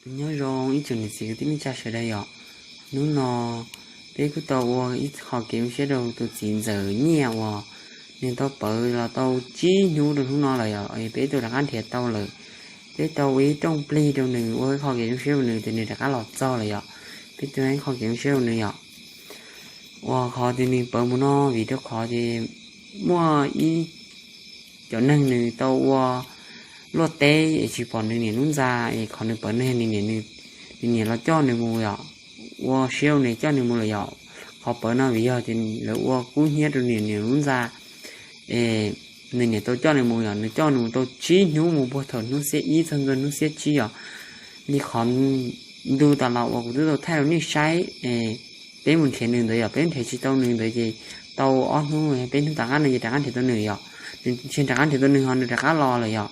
Nyob zoo ib tsoom niam txiv kwv tij neej tsa sawv daws yom. Hnub no peb kuj tau ua ib qho kev zoo siab rau tus txiv ntxawm Nyiaj uas nws tau pawv los tau tsib hnub rau hnub no lawm yom, peb tuaj rov qab nrhiav tau lawm. Peb tau ua ib rooj plig rau nws, ua ib qho kev zoo siab rau nws tias nws rov qab los txog lawm yom. Peb tau ua ib qho kev zoo siab rau nws yom. Uas qhov tias nws pawv mus no vim rau qhov tias muaj ib cov neeg nws tau ua luaj teb es tsis pom nws niam lub ntxa, es qhov nws pawv no yog nws niam, nws niam los coj nws mus yom, ua siab rau nws coj nws mus lawm yom. Qhov pawv no vim yog tias lawv ua kub hnyiab rau nws niam lub ntxa, es nws niam tau coj nws mus yom, nws coj nws mus tau tsib hnub, mus puag thaum hnub xiab ib txog ntua hnub xiab tsib yom. Li qhov ntu tas los uas kuv twb tau thaij rau nej saib, peb mus nrhiav nws ntawd yom, peb nrhiav tsis tau nws ntawd ces tau ob hnub peb hnub tom qab no ces rov qab nrhiav tau nws yom. Nws tsis rov qab nrhiav tau nws ho nws rov qab los lawm yom.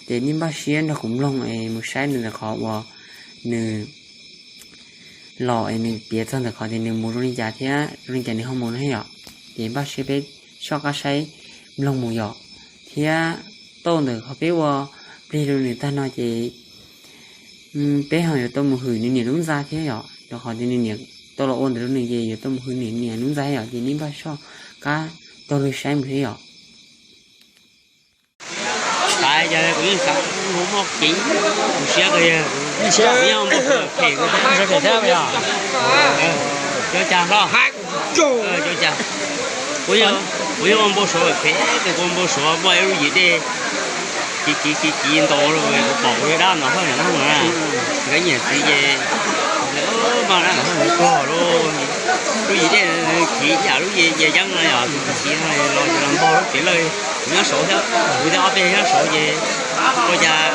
Ces nej npaj siab nrog kuv mloog es mus saib nws ntawm qhov uas nws los es nws piav txog ntawm qhov tias nws mus zoo li cas thiab zoo li cas nws ho mus no yom. Ces npaj siab peb soj qab saib mloog mus yom. Thiab tau ntawm qhov peb ua plig rau nws tag no ces peb ho yuav tau mus hwm nws niam lub ntxa thiab yom, rau qhov tias nws niam tau los ua ntawd rau nws ces yuav tau mus hwm nws niam lub ntxa thiab yom. Ces nej npaj soj qab taug lw saib mus thiab yom. Kuv yeej xav mus muaj kev mus siab kawg, kuv yeej ua npau suav phem, cov cas hlo, cov cas, kuv yeej ua npau suav phem, kuv ua npau suav muaj ib lub yim dej kiv kiv kiv kiv ntau, kuv pom kuv yawg dab no hawj no na, nkawd niam txiv ces, mas dab no hawj tuag lauj, lub yim dej kiv yam lub yeeb no yom, kiv no los los npog lub pem lawj, kuv nyob saud thiab, kuv thiab ob peb nyob saud ces ua cas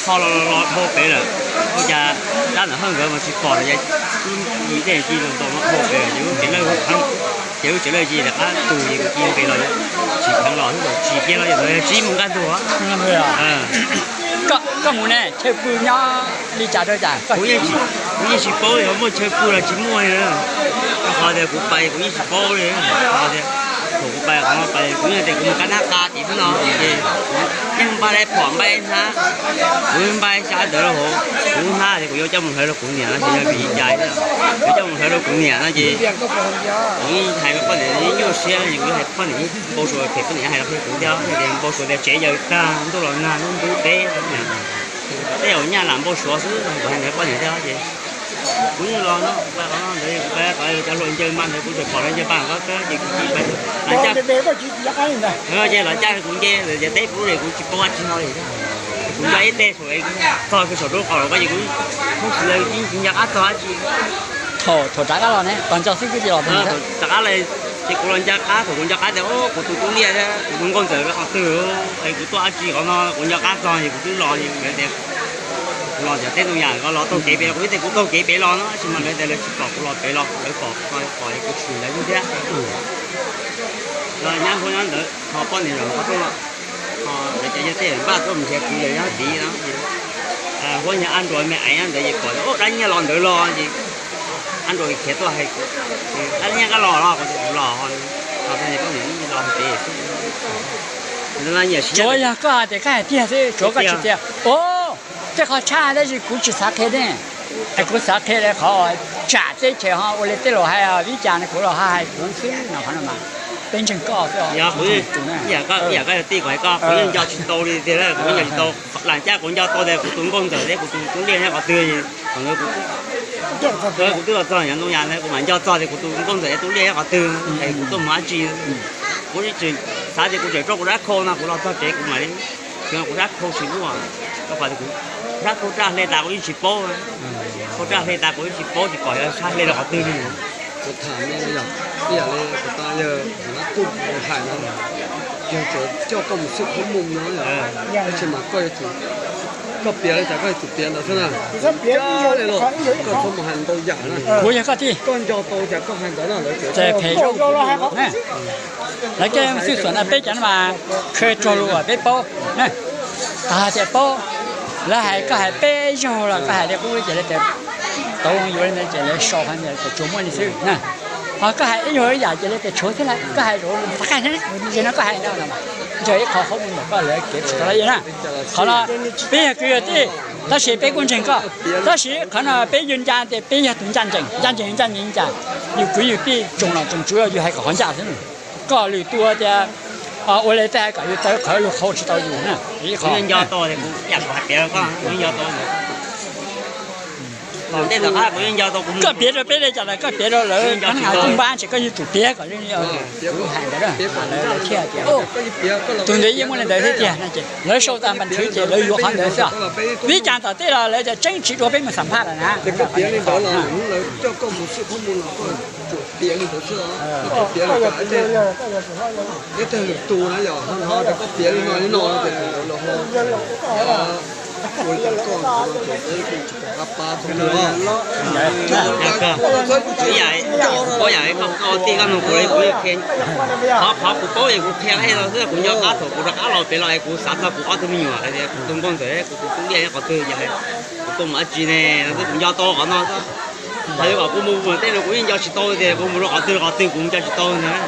ho los los dhau pem lawm, ua cas dab no hawj nkawd mas tsis pom lawm, yim dej ci los ntaus no dhau pem ces lub pem lawj, ces lub pem lawj ci rov qab tus ces kuv ci nqis los, tsis pheev los tsis kiag los yog tsib mus nqaj ntug. Koj mus ne chaw pw nyob li cas rau cas? Kuv yeej tsis paub yog muaj chaw pw los tsis muaj li, rau qhov tias kuv pais kuv yeej tsis paub li, rau qhov tias thaum kuv pais qhov no pais kuv yeej tias kuv mus kab nab qa tim xwb no ces kuv yeej npaj lawm phom npaj hnab, kuv npaj xyab ntawd rau hauv, kuv hnab ces kuv yuav coj mus hlawv rau kuv niam no ces yog vim li cas, kuv coj mus hlawv rau kuv niam no ces kuv yeej hais rau poj niam nyuaj siab ces kuv hais poj niam, npau suav phem poj niam hais los qhia kuv thiab, npau suav tias tsev yawg tag ntuj los nag lub ntub teb, tej zaum nyaj lam npau suav xwb, kuv hais ntawd poj niam thiab ces kuv yeej los no, kuv pais qhov no ntawd kuv pais qhov cov hluas ncaws mas ntawd kuv tseem pom lawv ncaws pa ko ces kuv cia li pais, ces los caj kuv nce ces teb kuv lub es kuv tsis paub dab tsi no li, kuv nco ib teg saum, txog saum lub qhov los ko ces kuv, kuv nco qab txog dab tsi. Thaum rov qab los ne, los nco xwb twb tsis los, rov qab los ces kuv los nco qab, thaum kuv nco qab tias kuv tus tub liaj thiab kuv tus nkauj ntxawm qhov twg, es kuv tuaj dab tsi qhov no kuv nco qab txog ces kuv twb los, kuv tias kuv los tias teb ntoo yam ko los taug kev pem los, kuv tias kuv taug kev pem los no tab sis mas lawv tias lawv tsis pom kuv los pem los, lawv pom, pom kuv tshwm lawv xwb thiab. Los nyab huab nyob ntawd ho poj niam zaum qhov rooj los, ho lawv cov yawg tej npaj tuaj mus nrhiav kuv lawm nyob tid no, huab yog ab nruas me aiv nyob ntawd ces pom dab nyiaj los ntawd los ces ab nruas khiav tuaj hais kuv, dab nyiaj koj los los, kuv tias kuv los, los poj niam los pem xwb. Tsuav yog koj hais tias koj hais tiag xwb, tsuav koj tsis tias, o, tej qhov tshaj tab sis kuv tsis xav qhia ne. Es kuv xav qhia li qhov tsam teb chaws ho ua li tej laus hais, vib cas no kuv los ho hais kuv xwb no, qhov no mas peb ntseeg koj xwb. Yog kuv, ib yam koj yog tij kuv hais koj, kuv yeej nco tsis tau li tiag, kuv yeej nco tsis tau. Lam caj kuv nco tau tias kuv tus nkauj ntxawm thiab kuv tus tub liaj nyob qhov twg, thaum ntawd kuv twb los txog nyob ntoo yas ntawd kuv mam nco txog tias kuv tus nkauj ntxawm thiab tub liaj nyob qhov twg, es kuv tuaj mus dab tsi. Kuv tseem xav tias kuv tseem rau kuv rab khau no kuv los txog tsev kuv mam li, kuv rab khau tsis muaj, rau qhov tias kuv rab khau raj hle tas kuv yeej tsis paub, khau raj hle tas kuv yeej tsis paub tias kom yog sab hle rau qhov twg li. Kuv tham no yog ib yam li kuv tus yawg Vaj Tuj hais no, yog tseem coj koj mus xwb khaub moos no, tab sis mas koj yuav tsum, koj piav li cas koj yuav tsum piav ntawd xwb na. Koj txhob mus hais ntau yam na. Kuv yog koj tij, koj nco tau cas koj hais ntawd na, lawv tseem phem zaub. Lawv coj xwb xuam no peb cov no mas khw tsuag lus uas peb paub. Tag tias paub, lawv hais koj hais peb zaug los koj hais li qub ces lawv tias tau yuav li ntawd ces lawv sau qhov ntawd tias tsuas muaj li xwb na. Ho koj hais ib zaug ib yam ces lawv tias tshuav thiab lawm, koj hais zaum qab thiab, ces no koj hais no, Yog ib qho qhov mus ntawm koj lawv kev tsis tau lab na. Qhov no peb yog kwv yog tij, tab sis peb kuj ntseeg koj. Tab sis qhov no peb yog ncaj tias peb yog tus ncaj ncees, ncaj ncees ncaj ncees ncaj. Yus kwv yus tij tsoom los tsoom tsuv yus hais kom qhov ncaj xwb. Koj lwm tus tias ua li tej hais kom yus tawv qhawv lug qhau tsis tau yus na. Ib qho koj piav rau peb li cas los koj piav rau lawv, koj nab kuj npab ntshe koj yuav tsum piav kom li kuv hais ntawd, lawv thiaj tias tus ntawd yeej muaj li ntawd thiab tiag no ces lawv sau tas npas nthwv ces lawv yuav qhov ntawd xwb. Vib cas tom tej los lawv tias tseeb tsis dua peb mus xam phaj lawm na. Ua yam koj tij koj nug kuv, kuv qhov, qhov kuv paub es kuv qhia ej los xwb, kuv nco qab thaum kuv rov qab los pem los es kuv xav txog kuv ob tug me nyuam hais tias kuv tus nkauj ntxawm kuv tus tub ntiaj teb qhov twg yog kuv tuaj mus dab tsi ne, kuv nco tau qhov no. Qhov twg kom kuv mus ua tej no kuv yeej nco tsis tau tias kuv mus rau qhov twg qhov twg kuv nco tsis tau ntag.